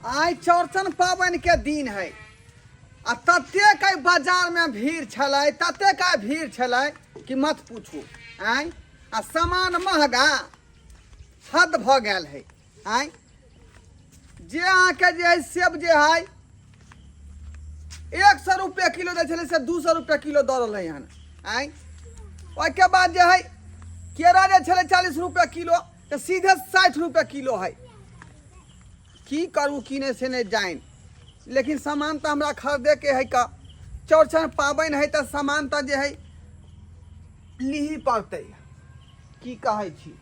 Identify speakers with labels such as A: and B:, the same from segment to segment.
A: आइ चौरचन पाबनिके दिन है आ ततेक आइ बाजारमे भीड़ छलै, ततेक आइ भीड़ छलै कि मत पूछू। आँय, आ सामान महगा हद भऽ गेल है। आँय, जे अहाँके जे है सेब जे है 100 रुपये किलो दै छलै से 200 रुपये किलो दऽ रहलै हन। आँय, ओहिके बाद जे है केरा जे छलै 40 रुपये किलो तऽ सीधे 60 रुपये किलो है। की करू की नहि से नहि जानि, लेकिन सामान तऽ हमरा खरीदेके है। का चौरचन पाबनि है तऽ सामान तऽ जे है लिही पड़तै। की कहै छी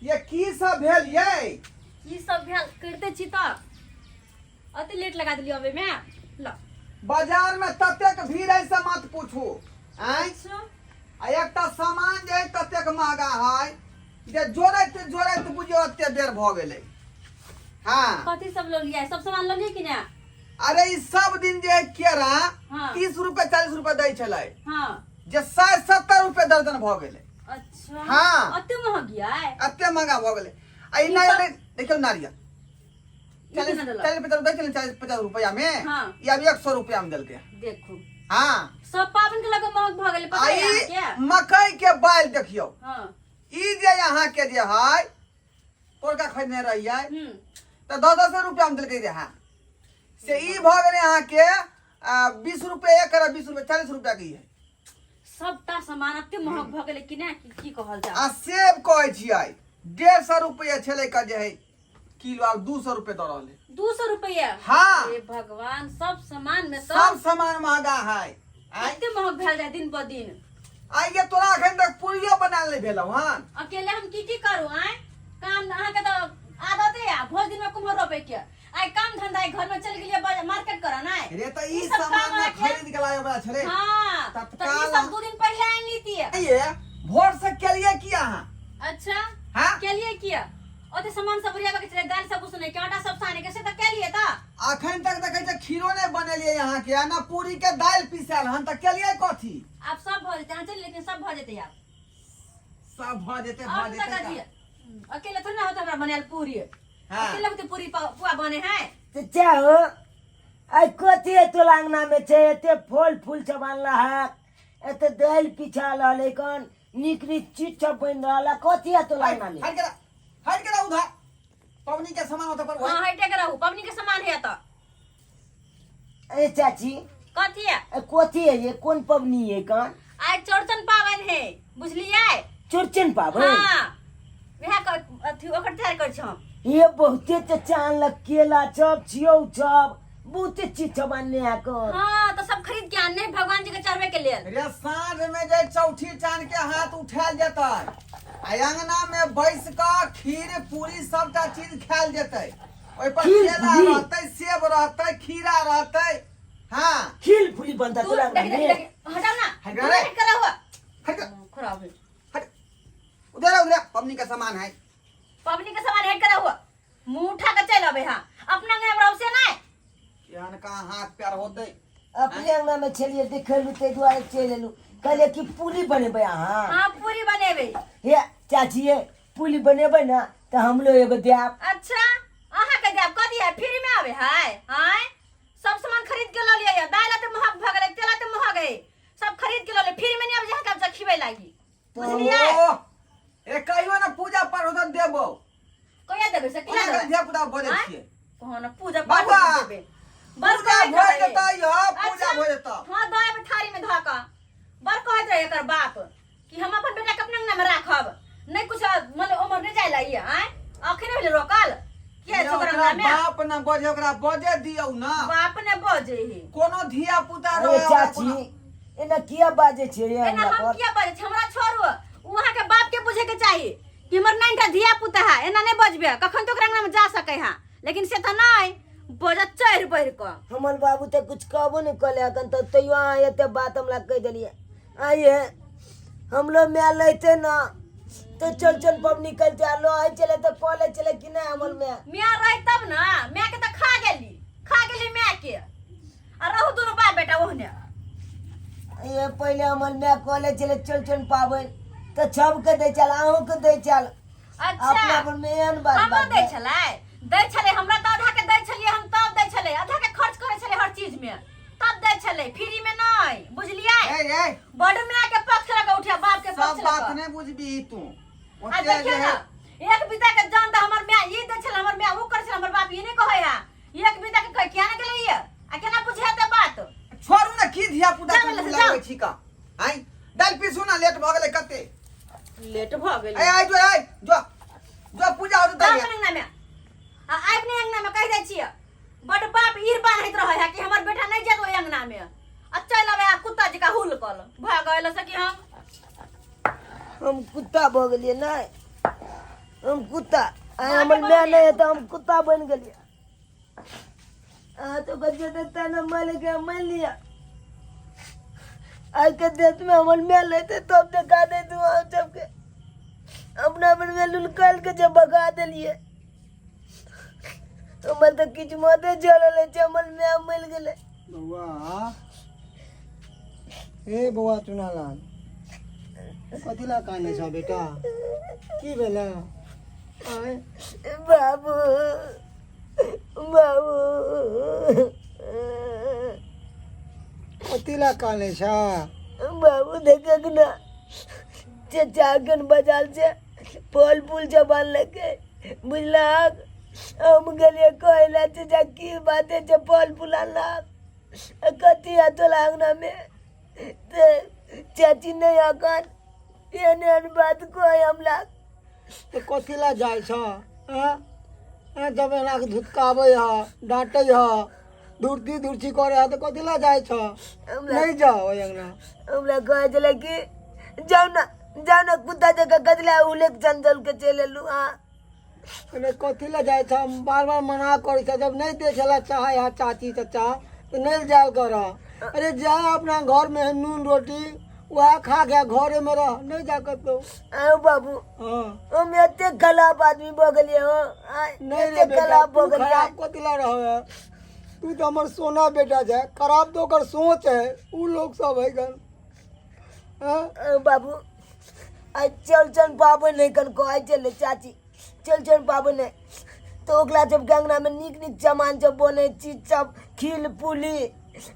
A: ये, की सब भेल ये?
B: की सब भेल करिते छी तऽ अति लेट लगा देलियै अबै मे। ल
A: बाजार में ततेक भीड़ है से मत पूछू। आँय,
B: अच्छा।
A: आ एकटा सामान जे है ततेक महगा है जे जोड़ैत जोड़ैत बुझियौ एते बेर भऽ गेलै। हाँ,
B: कथी सब लऽ लियै? सब सामान लऽ लियै कि नहि?
A: अरे ई सब दिन जे है केरा
B: हाँ।
A: 30 रुपए 40 रुपए दै छलै जे 60 70 रुपए दर्जन भऽ गेलै।
B: अच्छा।
A: हाँ।
B: अते महग यै?
A: एते महगा भऽ गेलै। आ ई
B: ई
A: नारियल
B: सब-
A: देखियौ नारियल
B: ई केना देलक?
A: 40 50 दै छलै, 40 50 रुपया में। ई आब 100 रुपया में देलकै।
B: देखू।
A: हाँ।
B: सब पाबनि के लगे महग भऽ गेलै, पता
A: आ
B: है
A: ई
B: अहाँके?
A: मकई के बालि देखियौ। ई जे अहाँके जे है पोरका खरीदने रहियै तऽ 10 10 रुपया में देलकै रहए, से ई भऽ गेलै अहाँके 20 रुपये एक और 20 रुपये 40 रुपया के ई है।
B: सबटा सामान एते महग भऽ गेलै कि नहि, कि की कहल जाय।
A: आ सेब कहै छियै 150 रुपये छलै का जे है किलो, आब 200 रुपये दऽ रहल है।
B: 200 रुपया?
A: हाँ।
B: हे भगवान, सब सामान में
A: सब सामान महगा है। आँय?
B: एते महग भेल जाय दिन पर दिन।
A: आइ ये तोरा एखन तक पूरियो बनायल नहि भेलौ हन।
B: अकेले हम की की करू? आँय, काम अहाँके तऽ आदते है भोज दिन में कुम्हर रोपे के। आइ काम धंधा घर में चल गेलियै मार्केट करऽ नै
A: रे तऽ ई
B: ई सब
A: सामान
B: काम
A: ने
B: अहाँके-
A: खरीद के लाबै वाला छलै।
B: हाँ, तऽ ई
A: तत्काल
B: सब 2 दिन पहिले आनि लीतियै।
A: ये भोर से केलियै की अहाँ?
B: अच्छा।
A: हाँ?
B: केलियै किया? ओते सामान सब ओरियाबे के छलै, दालि सब उसने के, आटा सब साने के, से तऽ केलियै तऽ।
A: अखन तक देखै छै खीरो नहि बनेलियै अहाँ के, आ ना पूरी के दालि पिसायल हन, तऽ केलियै कथी?
B: आब सब भऽ जेतै, अहाँ चलि, लेकिन सब भऽ जेतै आब।
A: सब भऽ जेतै,
B: आब
A: भऽ
B: तऽ
A: जेतै।
B: कथी? अकेले थोड़े ना होतै हमरा बनायल पूरी।
A: हाँ।
B: अकेले होतै पूरी पुआ बने है।
C: चाचा हो, आइ कथी तोला अंगना में छै? एते फल फूल सब आनला है, एते दालि पिछाल रहलै, कन नीक नीक चीज सब बनि रहल है, कथी है तोला अंगना में?
A: हट के रह, हट के रह उधर, पवनी के सामान होते पर।
B: हाँ, हटे के रहू, पबनी के सामान है तऽ।
C: ए चाची।
B: कथी है?
C: ए, कथी है ये? कोन पबनी है कन?
B: आइ चौरचन पाबनि है, बुझलियै?
C: चौरचन पाबनि?
B: हाँ, वएह अथी ओकर तैयार करै छी हम।
C: ये बहुते चचा आनलक, केला सब छियौ, सब बहुते चीज सब आनने है कन।
B: हाँ, तऽ सब खरीद के आनने है भगवान जी के चढ़बै के लेल।
A: रे साँझ में जे चौठी चांद के हाथ उठायल जेतै आ अंगना में बैस कऽ खीर पूरी सबटा चीज खायल जेतै, ओहि पर
C: खीर
A: केला
C: पूरी?
A: रहतै, सेब रहतै, खीरा रहतै। हाँ,
C: खीर पूरी बनता
B: दूर
C: तोरा अंगना
B: देखी,
C: में?
B: देखी, हटाओ ना।
A: हट
B: दूर
A: रे।
B: हट कर रहो।
A: हट कर।
B: खराब है।
A: हट उधर आ, उधर आ, पबनी का सामान है।
B: पबनी के सामान हट कर रहो, मुंह उठा के चल अबे। हाँ, अपना अंगना में रहो से नहीं।
A: केहन का हाथ पैर होतै।
C: अपने अंगना में छलियै देखेलू ताहि दुआरे चलि एलू, कहलियै कि पूरी बनेबै अहाँ।
B: हाँ, पूरी बनेबे।
C: हे चाची, ये पूरी बनेबै ने तऽ हमरो एगो देब।
B: अच्छा, अहाँ के देब? कथी है, फ्री में आवे है? आय, सब सामान खरीद के ल लियै, दाल एते महग भऽ गेलै, तेल एते महग है, सब खरीद के ल लियै, फ्री में नहीं आवे जे अहाँके हम खिबै लागी, बुझलियै?
A: ओ, ए कहियो ने पूजा पाठ होतै देबो।
B: कहिया देबै से?
A: कोना
B: कहिया
A: के
B: देबै?
A: धिया पुता बजै
B: आँय?
A: छियै?
B: कहाँ ने पूजा पाठ
A: बाबा,
B: देबै। बड़
A: पूजा
B: कहैत
A: भऽ
B: रहै।
A: जेतै यौ, पूजा
B: अच्छा,
A: भऽ जेतौ।
B: हाँ, दऽ आयब थारी में धऽ कऽ। बड़ कहैत रहै एकर बाप कि हम अपन बेटा के अपना अंगना में राखब नहीं, कुछ मतलब उमर नहीं जाय ला। आँय, अखने भेलै रोकल किया
A: ये
B: छोकरा
A: ओकरा
B: अंगना में?
A: बाप न बजे, ओकरा बजे दियौ ना।
B: बाप ने बजे हे।
A: कोनो धिया पुता
C: अरे
A: रहे ओकरा
C: चाची,
A: कोनो-
C: एना किया बाजै छियै ये
B: एना
C: हमरा
B: हम
C: पर?
B: किया बजै छी? हमरा छोड़ू, ओ अहाँके बाप के बुझे के चाही कि हमर 9 टा धिया पुता है, एना नहीं बजबे, कखन तो ओकरा अंगना में जा सके है, लेकिन से तऽ नहीं बजत चढ़ि बढ़ि कऽ।
C: हमर बाबू तऽ कुछ कहबो नहि कले अखन तऽ, तैयो अहाँ एते बात हमरा कहि देलियै। आइए हमरो माय लैते ना तऽ चल चल पबनी करते आ लहै छलै तऽ कऽ लै छलै कि नहि हमर माय?
B: माय रही तब ना, माय के तऽ खा गेली, खा गेली माय के, आ रहू दुनू बाप बेटा ओहने।
C: ये पहिले हमर माय कऽ लै छलै चल चल पाबनि तऽ सबके दै छल, अहूँके दै छल।
B: अच्छा।
C: अपना पर में एहन बात
B: हमरो
C: बात
B: दै छलै, दै छलै हमरा। देखियौ
A: जे
B: ना
A: है
B: एक बीता के जान त हमर माय ई दै छल हमर माय ऊ करै छल हमर बाप ई नहि कहै है एक बीता के कह किया ने गेलै ये आ केना बुझेतै बात
A: छोड़ू ने की धिया पुता
B: जाउ
A: के
B: ने,
A: मुँह
B: जाउ।
A: लगबै छी का आइ दालि पीसू ना लेट भऽ गेलै कते
B: लेट भऽ गेलै
A: ए आइ जो आइ जो जो पूजा होतै
B: जाउ
A: दालि
B: अपन अंगना में आ आबि नहि अंगना में कहि दै छियै बड बाप ईर बान्हैत रहै है कि हमर बेटा नहि जायत ओहि अंगना में आ चलि अबै है कुत्ता जकाँ हुल कल भऽ गेल से कि हम
C: हम कुत्ता भऽ गेलियै नहि हम कुत्ता आइ हमर माय नहि है तऽ हम कुत्ता बनि गेलियै अहाँ तो बच्चे देता ना मार के मान लिया आज के देश में हमर माय लेते तब देखा दे तू हम सबके अपना पर में लुलकाल के जब भगा देलिए हमर तो किछु मते जरल है हमर माय मर गेलै
D: बौआ ए बौआ चुनालाल कथी ला कानै छ बेटा की भेलै आँय
C: बाबू बाबू
D: कथी ला कानै छ
C: बाबू देखक ना चचा अखन बाजार से फल फूल सब आनलकै बुझलक हम गेलियै कहै लए चचा की बात है जे फल फूल आनलक आ कथी है तोरा अङ्गनामे तऽ चाची नहि अखन एहन एहन बात कहै हमरा
D: तऽ कथी ला जाइ छ आँय आँय जब एना के धुतकाबै ह डाँटै ह धुरती धुरछी करै ह तऽ कथी ला जाइ छ
C: हमरा
D: नहि जाओ ओहि अङ्गना
C: हमरा कहै छलै कि जाउ ने जाउ ने कुत्ता जकाँ कथी लए उलेक चंचल के चलि एलहुँ अहाँ
D: अरे कथी लए जाइ छ हम बार बार मना करै छ जब नहि देखै ला चाहै है चाची चचा तऽ नहि जायल कर अरे जा अपना घरमे है नून रोटी वएह खा के घरे में रह नहीं जा कतौ
C: आयो बाबू
D: हाँ
C: हम एते खराब आदमी भऽ गेलियै हो आँय,
D: नहीं रे
C: एते
D: बेटा
C: खराब
D: तू
C: भऽ गेलियै
D: खराब कथी ला रह तू तो हमर सोना बेटा छै खराब तो ओकर सोच है उ लोग सब है गन हाँ
C: आयो बाबू आइ चौरचन पाबनि है कन कहै छलै चाची चौरचन पाबनि है तऽ ओकरा सबके अङ्गनामे नीक नीक सामान सब बनै चीज सब खीर पूरी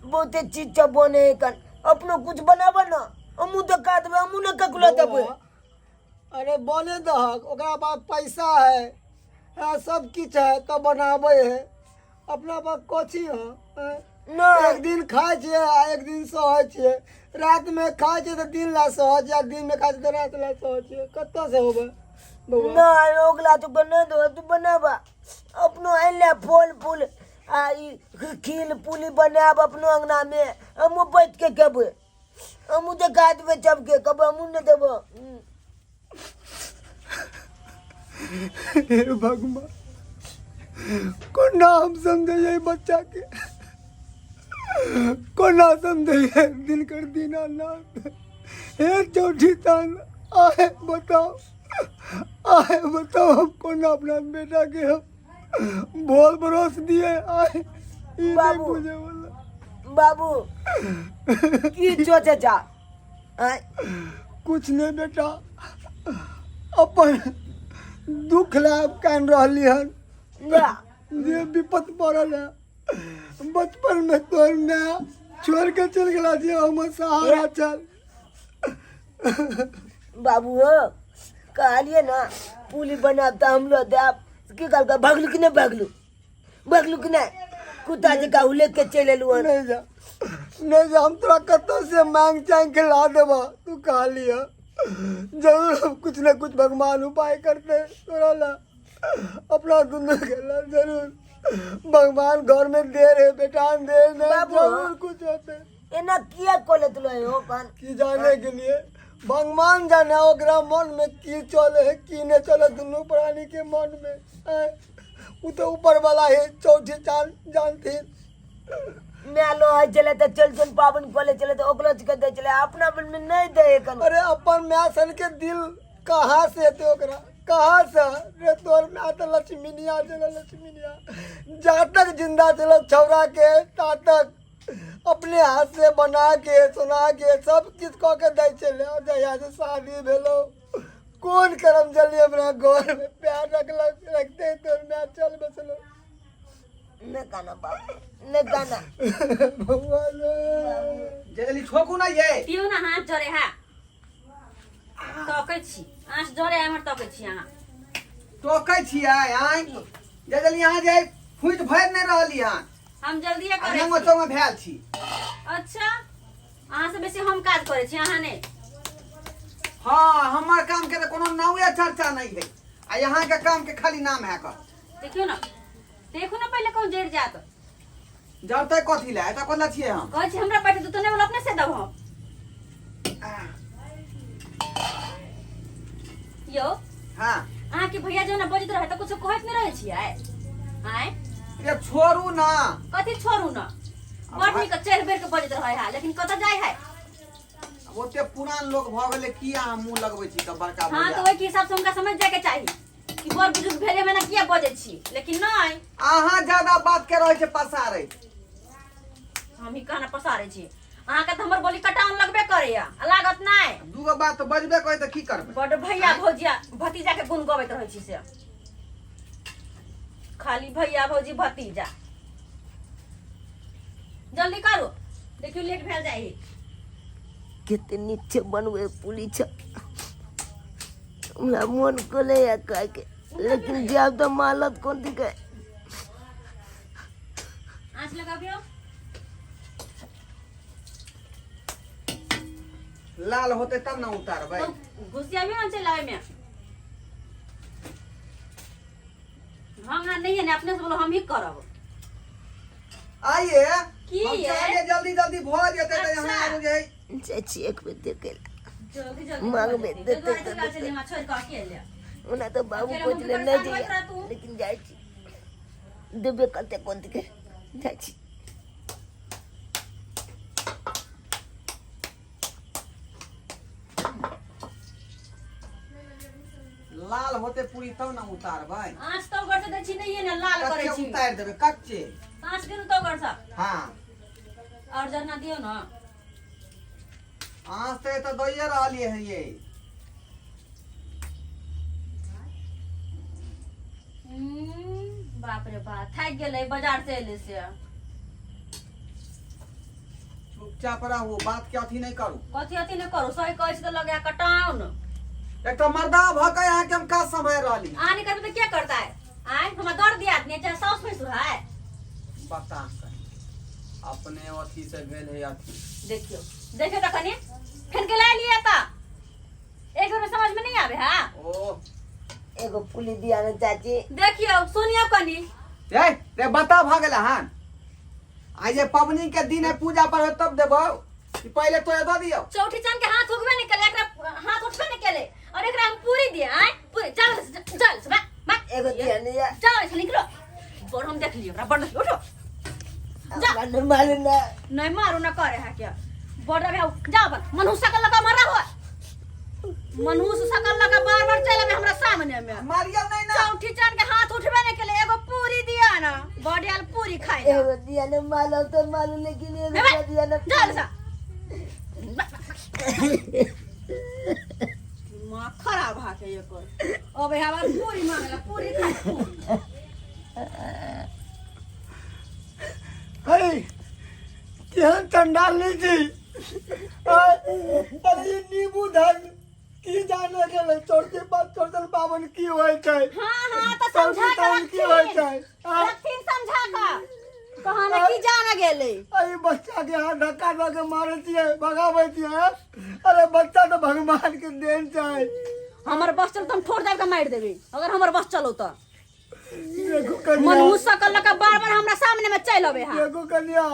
C: बहुते चीज सब बनै है कन अपनो कुछ बनाबऽ ने हमहूँ तऽ खा देबै हमहूँ ने ककरो देबै
D: बौआ, अरे बने दहक ओकरा पास पैसा है हाँ, सब किछु है तब बनाबै है अपना पास कथी है हाँ?
C: नहि
D: एक दिन खाइ छियै आ एक दिन सहै छियै रातिमे खाइ छियै तऽ दिन ला सहै छियै आ दिनमे खाइ छियै तऽ राति ला सहै छियै कतऽसँ होबै बौआ
C: नहि ओकरा तू बना दो तू बनाबा अपनो आनि ले फल फूल आ ई खीर पूरी बनायब अपनो अङ्गनामे हमहूँ बैठ के खेबै हमहूँ देखा देबै सबके कहबै हमहूँ नहि देबो
D: हे भगवान कोना हम समझैयै बच्चाके कोना समझैयै दिनकर दीनानाथ हे चौठी तान आए बताओ आए बताओ हम कोना अपना बेटा के हम बोल भरोस दिए आए ई नहीं
C: बाबू।
D: बुझे वाला
C: बाबू की छो चाचा आँय
D: कुछ नहीं बेटा अपन दुख लाभ कान रहली हन
C: ना
D: जे विपत पड़ल है बचपन में तोर माय छोड़ के चल गेला जे हमर सहारा चल
C: बाबू हो कहलिए ना पुली बनाब तऽ हमरो देब की कहलकै भगलू कि नहि भगलू भगलू कि नहि कुत्ता जकाँ उलेक के चलि एलहुँ हन
D: नहीं जा नहीं जा हम तोरा कतौ से मांग चांग के ला देबा तू कहली है जरूर हम कुछ न कुछ भगवान उपाय करते तोरा ला अपना दुनू के ला जरूर भगवान घर में दे रहे बेटा दे नहीं
C: बाबू।
D: जरूर कुछ होते
C: एना किया कऽ लेत हो कान
D: की जाने के लिए भगवान जाने ओकरा मन में की चले है की नहीं चले दुनू प्राणी के मन में आँय, उ तो ऊपर वाला है चौथी चांद जानथिन
C: माय लहै छलै तऽ चल चल पाबनि कऽ लै छलै तऽ ओकरो सबके दै छलै अपना में नहि दै है कनो
D: अरे अपन माय सन के दिल कहाँ से एते ओकरा कहाँ से रे तोर माय तऽ लक्ष्मीनिया छलै लक्ष्मीनिया जा तक जिंदा छलै छौड़ा के ता तक अपने हाथ से बना के सुना के सब किछु कऽ के दै छलै और जहिया से शादी भेलो कोन करम जल्दी हमरा घर में प्यार रखलक रखते तोर माय चल बसलो
C: नहि काना बाबू नहि काना
D: भगवान
A: जल्दी ठोकू ना ये
B: पियू ना हाथ जरे हा तकै छी आँच जरे एम्हर तकै छी अहाँ।
A: टोकै छियै आँय जे जल्दी अहाँ जे फूटि भरि नहि रहली हन।
B: हम जल्दिए करै
A: नंगो
B: छी।
A: चौंगा भेल छी।
B: अच्छा, अहाँ से बेसी हम काज करै छी, अहाँ नहि।
A: हाँ, हमर काम के तऽ कोनो नावे चर्चा नहीं है आ यहाँ के काम के खाली नाम है कर।
B: देखियौ ने, देखू ने पहिले कहूँ जरि जायत।
A: जरतै कथी लए, एतऽ कथी लए छियै हम?
B: कहै छी हमरा बैठ दूध नहि बोल, अपने से देब हम। यौ।
A: हाँ।
B: अहाँ के भैया जो ने बजैत रहे तऽ कुछो कहैत नहि रहै छियै आँय?
A: ये छोड़ू ना।
B: कथी छोड़ू ना? बड़ नीक चढ़ि बेर के बजैत रहे है, लेकिन कतऽ जाइ है?
A: आब ओते पुरान लोग भऽ गेलै, की अहाँ मुँह लगबै छी तऽ बड़का
B: हाँ,
A: भैया।
B: तऽ ओहिके हिसाब से हुनका समझ जायके चाही कि बड़ बुजुर्ग भेले में ना किया बजै छी, लेकिन नहि।
A: अहाँ ज्यादा बात के रहै छै पसारै।
B: हम ही कहना पसारै छी अहाँके तऽ हमर बोली कटाउन लगबे करैया आ लागत नहि।
A: दूगो बात तऽ बजबे करै तऽ की करबै?
B: बड भैया भौजिया भतीजा के गुण गबैत रहै छी, से खाली भैया भौजी भतीजा। जल्दी करू, देखियौ लेट भेल जाइ।
C: कते नीक छै बनबै पुली छै, हमरा मोन कले खायके, लेकिन जायब तऽ मालत कोन दिकै।
B: आँच लगाबियौ।
A: लाल होते तब ने उतारबै।
B: तो घुसियाबियौ ने चलाबै में। हम हाँ नहीं है ने, अपने से बोलो हम ही करब।
A: आइए।
B: की
A: हम
B: ये?
A: चाहलियै जल्दी जल्दी भऽ जेतै तऽ यहाँ
B: अच्छा।
A: आबि जाइ।
C: चाची एक बेर देखे ला।
B: जल्दी जल्दी
C: मांगबे
B: भऽ जेतै।
C: देतै
B: दुआरे
C: तऽ
B: दुआरे
C: देतै।
B: चलि हमरा छोड़ि कऽ अकेले।
C: ओना तऽ बाबू
B: अकेले
C: कहै
B: मुँह
C: छलै
B: पर
C: नहि
B: परेशान होइत
C: जइया,
B: रह तू।
C: लेकिन जाइ छी, देबे करतै कोन दिके, जाइ छी।
A: लाल होते पूरी तब ने उतारबै।
B: आँच तो गर से दै छी नहीं है ने, लाल करै
A: कच्चे
B: छी।
A: उतारि देबै कच्चे।
B: आँच दियौ ने तो गर से।
A: हाँ।
B: और जरना दियौ ने।
A: आँच तऽ एतऽ दैये रहलियै हन ये।
B: बाप रे बाप, थाकि गेलै बाजार से एलै से।
A: चुपचाप रहू, बात के अथी नहीं करू।
B: कथी अथी नहीं करू? सही कहै छी तऽ लगे कटाउन।
A: एक तो मर्दा भऽ के अहाँके हम काज सम्हारि रहली।
B: अहाँ नहीं करबै तऽ के करतै? आँय, हमरा दर्द दिया आदमी चाहे साउस भैंसुर है।
A: बता कहीं अपने अथी से भेल है अथी।
B: देखियौ देखियौ तऽ कनि फेर के लाइ लिअ तऽ एक बेर में समझ में नहीं आवे है।
A: ओ
C: एगो पुली दिया ने चाची।
B: देखियौ सुनियौ कनि।
A: ए रे बता भऽ गेल हन? आइ जे पबनी के दिन है, पूजा पर तब देबौ कि पहिले तोरे दऽ दियौ?
B: चौठी चांद के हाथ उगबे नहीं केले, एकरा हाथ उठबे नहीं केले और एकरा हम पूरी दिए। आय पूरी चल चल बा बा।
C: एगो दिया ने या।
B: चल ऐसे निकलो, बड़ हम देख लियो ओकरा बड़। उठो जा।
C: हमरा नहीं मालूम ना।
B: नहीं मारू ना करे है क्या बड़ अभी जाओ बन मनहूस सकल लगा मरा हो, मनहूस सकल लगा बार बार चल अबे हमरा सामने में।
A: मारियौ नहीं ना।
B: चौठी चांद के हाथ उठबे नहीं केले, एगो पूरी दिया ना, बड़ आयल पूरी खाए ला।
C: एगो दिया ने मालूम तो मालूम, लेकिन एगो
B: ए बा,
C: दिया ने।
B: जा सा दिमाग खराब हा के एकर। अब हमार पूरी मांगला, पूरी खाए पूरी।
D: है केहन चंडाल नहीं छी। अरे ई नींबू धन की जाने गेलै चौथी बात, चौथल पाबनि की होइ छै?
B: हाँ हाँ, तो समझा के
D: चौथी की होइ
B: रखथिन।
D: छै? आ,
B: रखथिन समझा के, कहाना की जाना गेलै।
D: अरे बच्चा के हाथ धक्का दऽ के मारै छियै, भगाबै छियै। अरे बच्चा तऽ भगवान के देन छै।
B: हमर बस चलो तो हम ठोर दाबि के मारि देबै, अगर हमर बस चलो तो।
D: देखू कनिया,
B: मनहूस सकल लऽ के बार बार हमरा सामने में चलि अबै है।
D: देखू कनिया,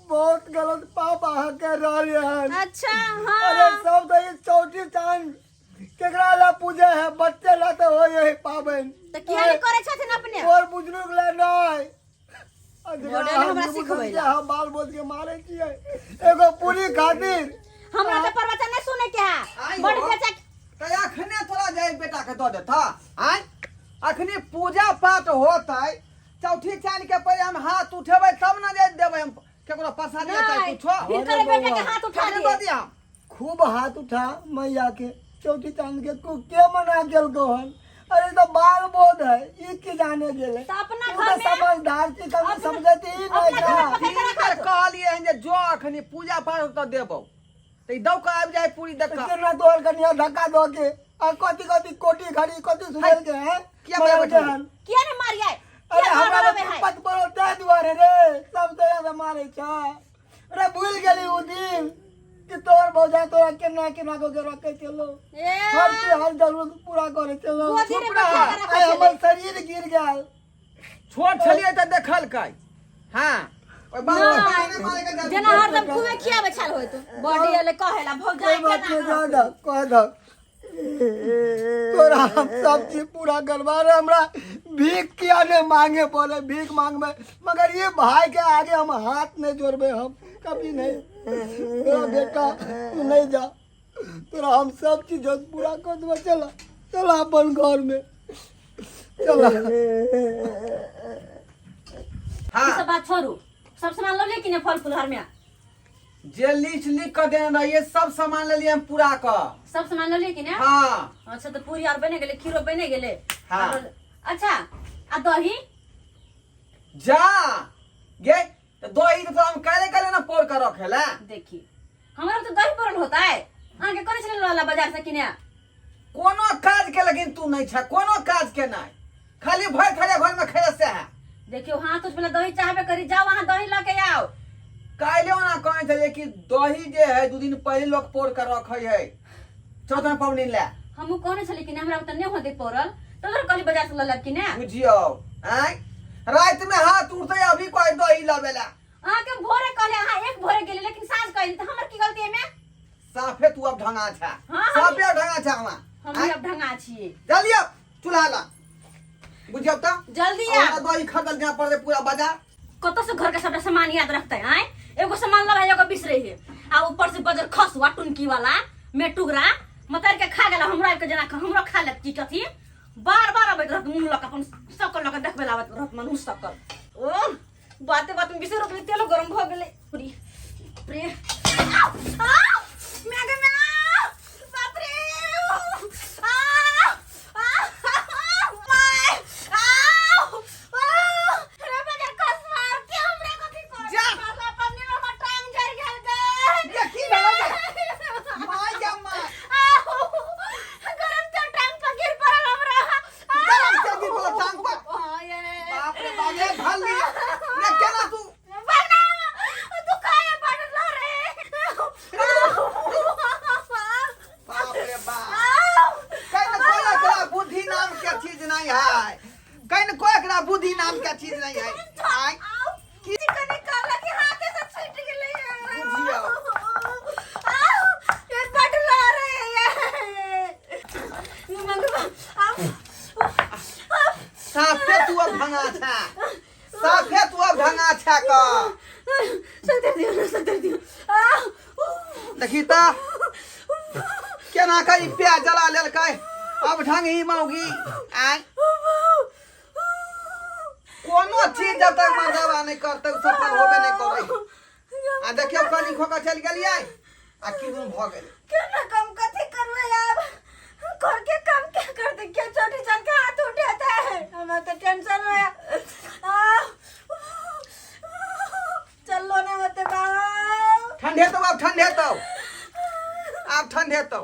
D: बहुत गलत पाप अहाँ कर रहलियै हन।
B: अच्छा।
D: अरे
B: हाँ।
D: सब तऽ ई चौठी चांद केकरा ला पूजे है? बच्चे ला तऽ होइ है पाबनि।
B: तऽ किया नहि करै छथिन अपने?
D: और बुजुर्ग ला नहि। आ जेकरा
B: मॉडल
D: अहाँ
B: हमरा
D: नींबू
B: सिखबै
D: धन के
B: ला।
D: अहाँ बाल बोल के मारै छियै एगो पूरी खातिर।
B: हमरा तऽ प्रवचन नहि सुनै के है।
A: आइ
B: बड़
A: हो।
B: बेचा
A: तऽ अखने तोरा जाय बेटा के दऽ देता आँय? अखने पूजा पाठ होतै, चौठी चांद के पहिले हम हाथ उठेबै तब ने जाय देबै हम केकरो प्रसादी चाहे
B: नहि,
A: कुछो।
B: हिनकर बेटा के हाथ उठा
A: कखने
B: दिए।
A: दऽ दिया हम।
D: खूब हाथ उठा मैया के, चौठी चांद के को के मना गेलको हन? अरे तो बाल बोध है, ई की जाने गेले?
B: तऽ अपना
D: तू
B: घर
D: तो
B: में
D: समझदार छी, कभी
B: अपना-
D: समझती ही नहीं
B: अपना घर में
D: का।
B: पकड़
A: तीन बेर कहलियै हन जे जो अखनी पूजा पाठ होतै देबौ, तऽ ई दौ के आबि जाय पूरी देख कऽ।
D: केना तोहर कनिया धक्का दऽ के आ कथी कथी कोटी घड़ी कथी सुनल के हैं
A: किया मारे बैठल?
B: किया ने मारिए?
D: अरे
B: किया
D: हमरा
B: मारबे है?
D: पत पड़ल ताहि दुआरे रे, सब जगह से मारे छ। अरे भूल गेली उ दिन कि तोर भौजा तोरा केना केना कऽ के रखे छलो,
B: ए
D: हर चीज हर जरूरत पूरा करे छलो।
B: गोदी रे
A: चुप
B: बैठा
A: रह।
B: के रखै
D: आइ
B: छलै।
D: हमर शरीर गिर गेल।
A: छोट छलियै तऽ देखलकै। हाँ, ओहि बाप के पानी मारे के जरूरत।
B: जेना हरदम खूबे खियाबै छल होइत बॉडी एले कहेला भौजाई।
D: कोई बात
B: केना
D: नहीं, कह दह कह दह, तोरा हम सब चीज पूरा करवा रहे। हमरा भीख किया नहीं मांगे पड़े, भीख मांगबे मगर ये भाई के आगे हम हाथ नहीं जोड़बे, हम कभी नहीं। तोरा बेटा तू नहीं जा, तोरा हम सब चीज पूरा कर देबे। चला चला अपन घर में चला।
A: हाँ
B: ई सब बात छोड़ू, सब सामान लऽ लिए कि ने फल फूल हर में?
A: जे लिस्ट लिख कऽ देने रहिए सब सामान लेलिए हम पूरा कऽ।
B: सब सामान लऽ लिए कि ने?
A: हाँ।
B: अच्छा, तऽ पूरी आर बने गेलै, खीरो बने गेलै?
A: हाँ।
B: अच्छा, आ दही?
A: जा गे, तऽ दही तऽ तोरा हम काल्हि काल्हि ने पौर कऽ रखे ला।
B: देखी, हमरा तऽ दही पड़ल होता है, अहाँके करै छलै लऽ ला बाजार से किने।
A: कोनो काज के लेकिन तू नहीं छ, कोनो काज के नहीं, खाली भर थारे घर में खेले से है।
B: देखियो, हाथ उठ वाला दही चाहबे करी, जाओ अहाँ दही लऽ के आओ।
A: काल्हि ओना कहै छलियै कि दही जे है 2 दिन पहिले लोक पौर के रखै है चौथन पबनी ले।
B: हमहूँ कहने छली कि ने हमरा ओतऽ नहि होतै पड़ल, तब ने कहली बाजार से लऽ लेब कि ने।
A: बुझियौ आँय, राति में हाथ उठतै अभी कोई दही लबे ला।
B: अहाँके भोरे कहले, अहाँ एक भोरे गेली, लेकिन साँझ कहली, तऽ हमर की गलती एमे?
A: साफे तू अब ढंगा छा।
B: हाँ, हम-
A: साफे अब ढंगा छा हमरा।
B: हम अब ढंगा छियै।
A: जल्दी आउ चूल्हा ला, बुझियौ तऽ
B: जल्दी
A: और
B: आब।
A: दही खगल जाए पड़तै पूरा बाजार।
B: कतऽ से घर के सबटा सामान याद रखते? आय, एगो सामान लबा एगो बिसरे है, आ ऊपर से बजर खसुआ टुनकी वाला मेटुगरा मतर के खा गेला। हमरा आबि के जेना हमरो खा लेत की कथी, बार बार अबैत रहत मुँह लऽ के, अपन सकल लऽ के देखबै लए आबैत रहत मनुष्य सकल। ओ बाते बात में बिसरि गेलै, तेलो गरम भऽ गेलै। प्रे प्रे, आउ, आउ, मैं गे मैं, बाप रे, आ आ my, आउ, आउ, रे बजर खसुआ के हमरा कथी कर
A: जा।
B: मारला, पन्नी में हमर टांग जरि गेल गे।
A: गे, की भेलौ गे? My जा my.
B: आउ, गरम तेल टांग पर गिर पड़ल हमरा।
A: गरम तेल गिर पड़ल टांग पर?
B: हाँ, ये।
A: बाप रे बाप, रे भल्ली रे केना तू
B: भगना, तू काहे पड़ल रे?
A: बाप रे बाप, कहीं न कोई एकरा बुद्धि नाम के चीज नहीं है, कहीं न कोई एकरा बुद्धि नाम के चीज नहीं है। आय बुझियौ। साफे तू अब ढंगा छा, साफे तू अब ढंगा छा क देखी त केना के ई प्याज जला लेलकै। अब ढंग ही मौगी आय, कोनो चीज जब तक मर्दावा नहीं करते उ सफल होबे नहीं करे। आ देखियौ कनी खो के चलि गेलियै आ की दुन भऽ गेलै।
B: केना कम कथी करबै आब? घर के काम क्या करते? क्या छोटी जान के हाथ उठाता है, हमरा तो टेंशन हो। चलो ना होते बाबा।
A: ठंडे तो आब, ठंडे तो आब, ठंडे तो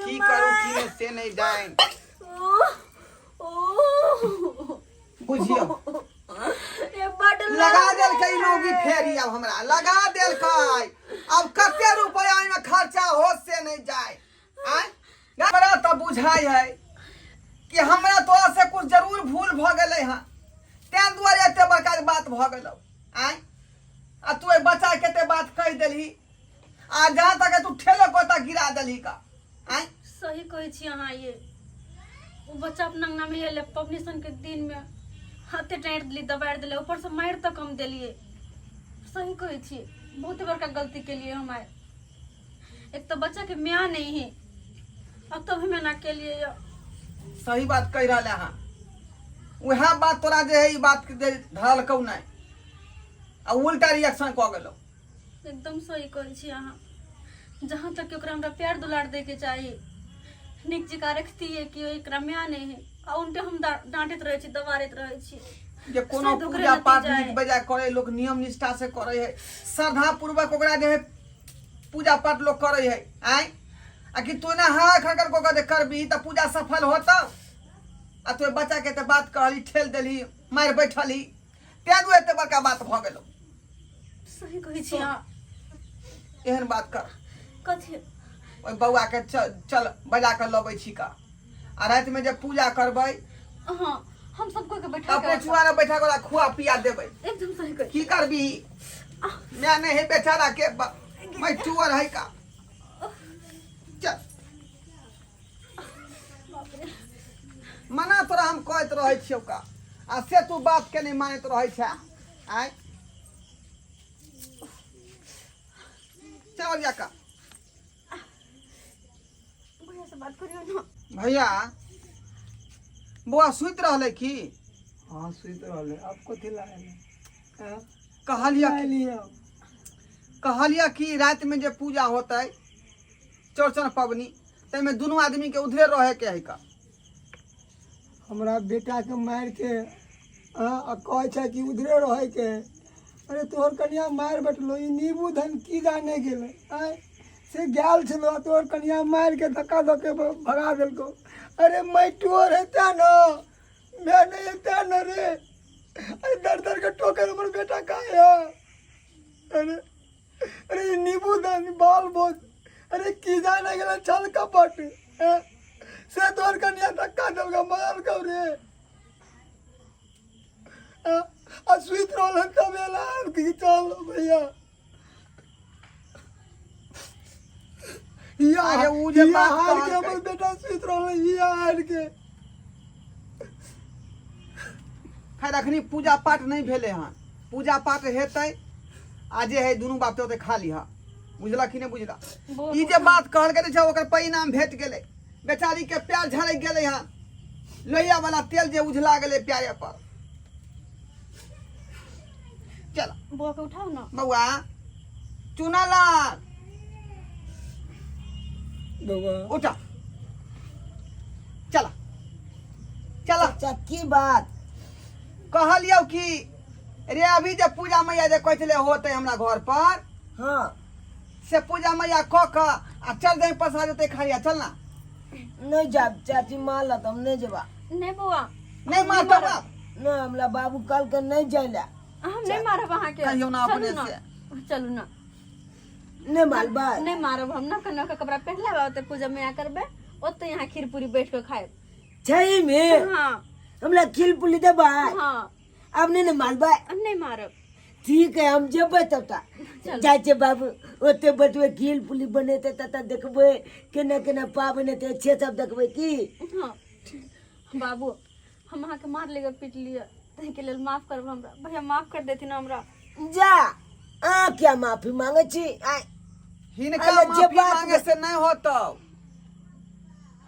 A: की करू की नहीं से नहीं जाए। बुझियौ, लगा देलकै मौगी फेरी, आब हमरा लगा देलकै। अब कते रुपया एहिमे खर्चा हो से नहीं जाए। आँय, हमरा तऽ बुझाइ है कि हमरा तोरा से कुछ जरूर भूल भऽ गेलै हँ, तें दुआरे एते बड़का बात भऽ गेलौ। आँय, आ तू एहि बच्चा के एते बात कहि देलही, आ जहाँ तक तू ठेलो कोता गिरा देलही का। आँय,
E: सही कहै छी अहाँ। ये ओ बच्चा अपना अंगना में एलै पबनी सन के दिन में, हाथे टाँटि देली, दबारि देली, ऊपर से मारि तक हम देलियै। सही कहै छी, बहुत बड़का गलती केलियै हम आइ। एक तऽ बच्चा के माय नहीं है, अब तब हम एना केलियै यऽ।
A: सही बात कहि रहल अहाँ, वएह बात तोरा जे है ई बात के जे धरलकौ नहि आ उल्टा रिएक्शन कऽ गेलौ।
E: एकदम सही कहै छी अहाँ। जहाँ तक कि ओकरा हमरा प्यार दुलार दैके चाही, नीक जकाँ रखतियै कि एकरा माय नहि है, आ उल्टे हम डाँटैत रहै छी, दबारैत रहै छी।
A: जे कोनो
E: शायद ओकरे
A: पूजा पाठ
E: नतीजा
A: नीक
E: है।
A: बेजाय करे लोक नियम निष्ठा से करे है, श्रद्धा पूर्वक ओकरा जे है पूजा पाठ लोक करै है आँय आ कि तू एना हवा खड़खड़ कऽ के जे करबही तऽ पूजा सफल होतौ आ तू बच्चा के तऽ बात कहली ठेल देलही मारि बैठलही तें दुआरे एते बड़का बात भऽ गेलौ
E: सही कहै छी अहाँ
A: एहन बात कर
E: कथी
A: ओहि बौआ के चल चल बजा कऽ लबै छी का आ रातिमे जे पूजा करबै
E: हाँ हम सब कोई के बैठा
A: अपने
E: के
A: छुआरा बैठा के ओकरा खुआ पिया देबै
E: एकदम सही कहै
A: की करबी मैं नहीं है बेचारा के मैं चुअर है का चल मना तोरा हम कहैत रहै छियौ का आ से तू बात के नहि मानैत रहै छै आय चल जा का
E: भैया से बात करियो ना
A: भैया बौआ सुति रहलै की
D: हाँ सुति रहलै आब कथी लए एलै आँय?
A: कहलिया
D: लए एलियै आब।
A: कहलिया कि रातिमे जे पूजा होतै चौरचन पबनी ताहिमे दुनू आदमीके उधरे रहैके है का
D: हमरा बेटाके मारिके आ कहै छै कि उधरे रहैके है अरे तोहर कनिया मारि बैठलो ई नीबू धन की जाने गेलै आँय से गेल छलो आ तोहर कनिया मारिके धक्का धऽ के भगा देलकौ अरे मैटो रहता न मैं नहीं हेता न रे अरे दर दर के टोकर हमर बेटा कहाँ है अरे अरे ई नीबू धन बाल बोध अरे की जाने गेलै छल कपट आँय? से तोहर कनिया धक्का देलकौ मारलकौ रे आ सुति रहल हन तब एला कि चल भैया हिया
A: अरे उ जे
D: हिया
A: बात
D: हार के
A: कहलकै।
D: हमर बेटा सुति रहल हिया हार के
A: खैर अखनी पूजा पाठ नहि भेलै हन पूजा पाठ हेतै आ जे है दुनू बाप ओतै खा लिह बुझलक कि नहि बुझलक ई जे बात कहलकै जे छै ओकर परिणाम भेट गेलै बेचारी के प्यार झड़क गेलै हन लोहिया वाला तेल जे उझला गेलै प्यारे पर चल
E: बौआ के उठाओ ना
A: बौआ चुना लाल
D: बौआ
A: उठा चला चला
C: चाचा की बात
A: कहलियौ कि रे अभी जे पूजा मैया जे कहै छलै होतै हमरा घर पर
C: हाँ
A: से पूजा मैया कऽ कऽ आ चल दही पसा जेतै खाइया चल ना
C: नहीं जाब चाची मारलक हम नहीं जेबा
E: नहीं बौआ
A: नहीं मारतौ बाप
C: नहीं हमरा बाबू कल के नहीं जाइला
E: हम नहीं मारब अहाँके
A: कहियौ ना अपने
E: चलू
A: से।
E: चलू ना
C: नहीं मारबा
E: नहीं मारब हम ना कन्या के कपड़ा पहनले ओते पूजा मैया करबे ओते यहाँ खीर पूरी बैठ के खाएब
C: छै में
E: हाँ
C: हमरा खिल पुली देबा
E: हाँ
C: आब नहीं ने मारबा
E: नहीं मारब
C: ठीक है हम जेबै तब ता जाइ छियै बाबू ओते बैठबै खीर पुली बनेतै तब देखबै केना केना पाबनि हेतै से सब देखबै की
E: हाँ बाबू हम अहाँके मार लिअ पीट लिअ ताहिके लेल माफ करब हमरा भैया माफ कर देथिन हमरा
C: जा अहाँ क्या माफी मांगे छी आय
A: हिनका
C: अरे जे
A: माफी
C: बात
A: मांगे से नहीं होतौ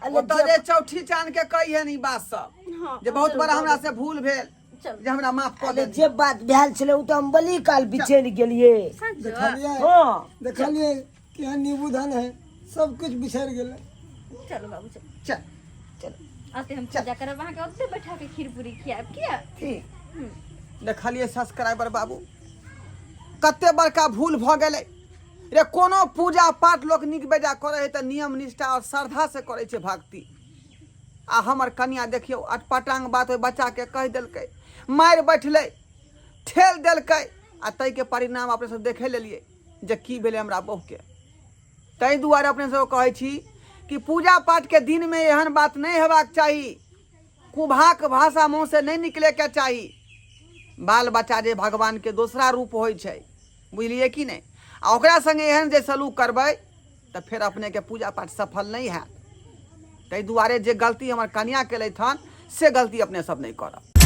C: अरे
A: ओतऽ जे चौठी चांद के कही है ई बात सब
E: हाँ
A: जे बहुत बड़ा हमरा से भूल भेल
E: चल
A: जे हमरा माफ कऽ
C: अरे
A: दे
C: जे बात भेल छलै ओ तऽ हम बली काल बिछड़ि गेलियै
E: सच
D: देखलियै
C: हँ
D: देखलियै केहन नीबू धन है सब कुछ बिछड़ि गेलै
E: चलो बाबू चलो
A: चल
C: चलो
E: आते हम पूजा करब अहाँके ओते बैठा के खीर पूरी खियाब किया
C: ठीक
A: देखलियै सब्सक्राइबर बाबू कते बड़का भूल भऽ गेलै रे कोनो पूजा पाठ लोक नीक बेजा करै है तऽ नियम निष्ठा आओर श्रद्धासँ करै छै भक्ति आ हमर कनिया देखियौ अटपटांग बात ओहि बच्चाके कहि देलकै मारि बैठलै ठेल देलकै आ ताहिके परिणाम अपने सब देखे लेलियै जे की भेलै हमरा बहुके ताहि दुआरे अपने सब कहै छी कि पूजा पाठके दिनमे एहन बात नहि हेबाक चाही कुभाक भाषा मुँहसँ नहि निकलैके चाही बाल बच्चा जे भगवानके दोसरा रूप होइ छै बुझलियै कि नहि आ ओकरा सङ्गे एहन जे सलूक करबै तऽ फेर अपनेके पूजा पाठ सफल नहि हैत ताहि दुआरे जे गलती हमर कनिया केलथि हन से गलती अपने सब नहि करब।